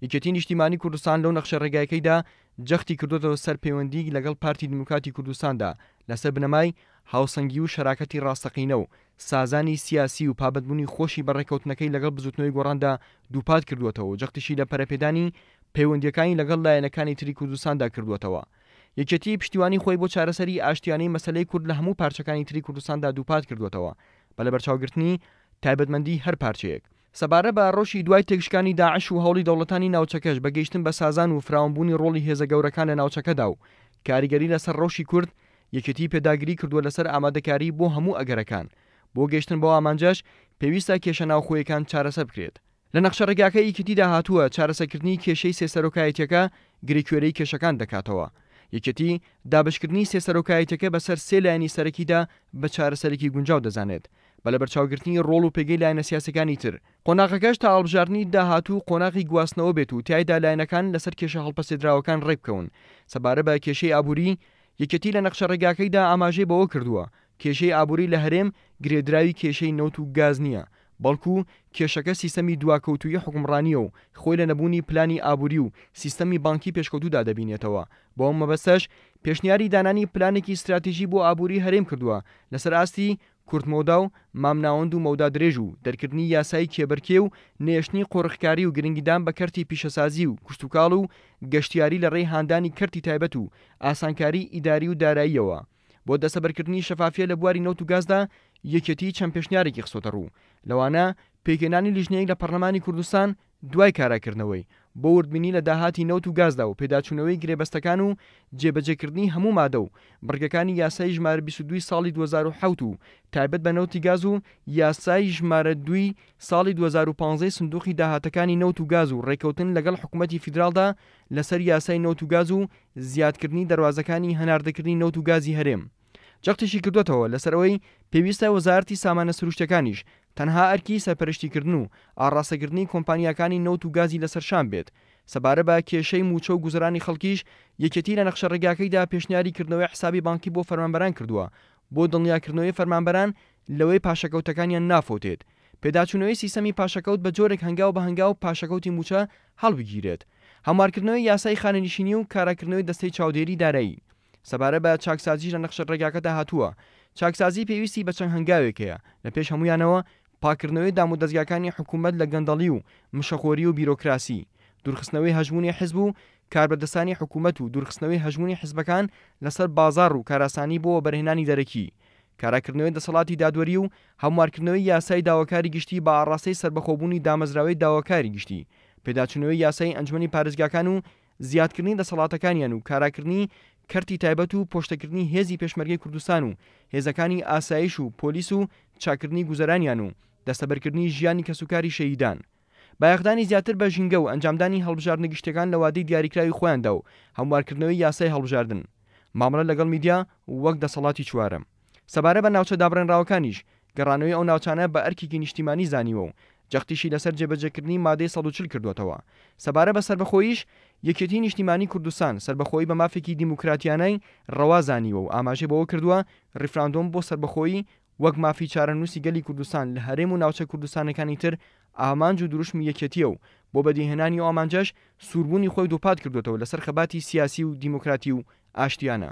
یەکێتی نیشتیمانی کوردستان لەو نەخشە ڕێگایەکەیدا جەختی کردۆتەوە سەر پەیوەندیی لەگەڵ پارتی دیموکراتی کوردستاندا لەسەر بنەمای هاوسەنگی و شەراکەتی ڕاستەقینە و سازانی سیاسی و پابەندبوونی خۆشی بە ڕێککەوتنەکەی لەگەڵ بزوتنەوەی گۆڕاندا دووپات کردووەتەوە و جەختیشی لە پەرەپێدانی پەیوەندییەکانی لەگەڵ لایەنەکانی تری کوردستاندا کردووەتەوە. یەکێتی پشتیوانی خۆی بۆ چارەسەری ئاشتیانەی مەسەلەی کورد لە هەموو پارچەکانی تری کوردستاندا دووپات کردووەتەوە بە لەبەرچاوگرتنی تایبەتمەندیی هەر پارچەیەک. سەبارە بە ڕەوشی دوای تێکشکانی داعش و هەوڵی دەوڵەتانی ناوچەکەش بە گەیشتن بە سازان و فراوانبوونی ڕۆڵی هێزە گەورەکان لە ناوچەکەدا و کاریگەری لەسەر ڕەوشی کورد، یەکێتی پێداگری کردووە لەسەر ئامادەکاری بۆ هەموو ئەگەرەکان. بۆ گەیشتن بەو ئامانجەش پێویستە کێشە ناوخۆیەکان چارەسەر بکرێت. لە نەخشەڕێگاکەی یەکێتیدا هاتووە، چارەسەرکردنی کێشەی سێ سەرۆکایەتیەکە گرێکوێرەی کێشەکان دەکاتەوە. یەکێتی، دابەشکردنی سێ سەرۆکایەتیەکە بەسەر سێ لایەنی سەرەکیدا بە چارەسەرێکی گونجاو دەزانێت، بە لەبەرچاوگرتنی ڕۆڵ و پێگەی لایەنە سیاسیەکانی تر. قۆناغەکەش تا هەڵبژاردنی داهاتوو قۆناغی گواستنەوە بێت و تیایدا لایەنەکان لەسەر کێشە هەڵپەسێدراوەکان ڕێکبکەون. سەبارە بە کێشەی ئابووری، یەکێتی لە نەخشەڕێگاکەیدا ئاماژەی بەوە کردووە، کێشەی ئابووری لە هەرێم گرێدراوی کێشەی نەوت و گاز نییە، بەڵکو کێشەکە سیستەمی دواکەوتوویی حوکمڕانییە و خۆی لە نەبوونی پلانی ئابووری و سیستەمی بانکی پێشکەوتوودا دەبینێتەوە، بۆ ئەم مەبەستەش پێشنیاری دانانی پلانێکی ستراتیژی بۆ ئابووری هەرێم کردووە لەسەر ئاستی کورتمەودا و مامناوەند و مەودا درێژ و دەرکردنی یاسای کێبەرکێ و نەهێشتنی قۆرخکاری و گرنگیدان بە کەرتی پیشەسازی و کشتوکاڵ و گەشتیاری لە ڕێی هاندانی کەرتی تایبەت و ئاسانکاری ئیداری و داراییەوە بۆ دەستەبەرکردنی شەفافیە لە بواری نەوت و گازدا یەکێتی چەند پێشنیارێکی خستۆتەڕوو لەوانە پێکهێنانی لیژنەیەک لە پەڕلەمانی کوردستان دوای کاراکردنەوەی، بۆ وردبینی لە داهاتی نەوت و گازدا و پێداچوونەوەی گرێبەستەکان و جێبەجێکردنی هەموو مادە و بڕگەکانی یاسای ژمارە 22 ی ساڵی 2007 و تایبەت بە نەوتی گاز و یاسای ژمارە دووی ساڵی 2015 ی سندوقی داهاتەکانی نەوت و گاز و ڕێککەوتن لەگەڵ حکومەتی فیدراڵدا لەسەر یاسای نەوت و گاز و زیادکردنی دەروازەکانی هەناردەکردنی نەوت و گازی هەرێم. جەختیشی کردووەتەوە لەسەر ئەوەی پێویستە وەزارەتی سامانە سروشتیەکانیش تەنها ئەرکی سەرپەرشتیکردن و ئاڕاستەکردنی کۆمپانیاکانی نەوت و گازی لەسەر شان بێت. سەبارە بە کێشەی مووچە و گوزەرانی خەڵکیش، یەکێتی لە نەخشەڕێگاکەیدا پێشنیاری کردنەوەی حسابی بانکی بۆ فەرمانبەران کردووە بۆ دڵنیاکردنەوەی فەرمانبەران لەوەی پاشەکەوتەکانیان نافەوتێت. پێداچوونەوەی سیستەمی پاشەکەوت بە جۆرێک هەنگاو بە هەنگاو پاشەکەوتی مووچە هەڵبگیرێت. هەموارکردنەوەی یاسای خانەنشینی و کاراکردنەوەی دەستەی چاودێری دارایی. سەبارەت بە چاکسازیش لە نەخشە ڕێگاکەدا هاتووە، چاکسازی پێویستی بە چەند هەنگاوێک هەیە، لە پێش هەموویانەوە پاککردنەوەی دامودەزگاکانی حکوومەت لە گەندەڵی و مشەخۆری و بیرۆکراسی، دوورخستنەوەی هەژموونی حزب و کاربەدەستانی حکوومەت و دوورخستنەوەی هەژموونی حزبەکان لەسەر بازاڕ و کارئاسانی بۆ وەبەرهێنانی دەرەکی، کاراکردنەوەی دەسەڵاتی دادوەری و هەموارکردنەوەی یاسای داواکاری گشتی بە ئاڕاستەی سەربەخۆبوونی دامەزراوەی داواکاری گشتی، پێداچوونەوەی یاسای ئەنجومەنی پارێزگاکان و زیادکردنی دەسەڵاتەکانیان و کاراکردنی کەرتی تایبەت و پۆشتەکردنی هێزی پێشمەرگەی کوردستان و هێزەکانی ئاسایش و پۆلیس و چاککردنی گوزەرانیان و دەستەبەرکردنی ژیانی کەسوکاری شەهیدان. بایەخدانی زیاتر بە ژینگە و ئەنجامدانی هەڵبژاردنە گشتیەکان لە وادەی دیاریکراوی خۆیاندا و هەموارکردنەوەی یاسای هەڵبژاردن. مامەڵە لەگەڵ میدیا وەک دەسەڵاتی چوارەم. سەبارە بە ناوچە دابڕێنراوەکانیش، گەڕانەوەی ئەو ناوچانە بە ئەرکێکی نیشتیمانی زانیوە و جەختیشی لەسەر جێبەجێکردنی مادەی 140 کردووەتەوە. سەبارە بە سەربەخۆییش، یەکێتیی نیشتیمانیی کوردستان سەربەخۆیی بە مافێکی دیموکراتیانەی ڕەوا زانیوە و ئاماژەی بەوە کردووە ڕیفراندۆم بۆ سەربەخۆیی وەک مافی چارەنووسی گەلی کوردستان لە هەرێم و ناوچە کوردستانەکانی تر ئامانج و دروشمی یەکێتییە و بۆ بەدیهێنانی ئەو ئامانجەش سووربوونی خۆی دووپات کردووەتەوە لەسەر خەباتی سیاسی و دیموکراتی و ئاشتیانە.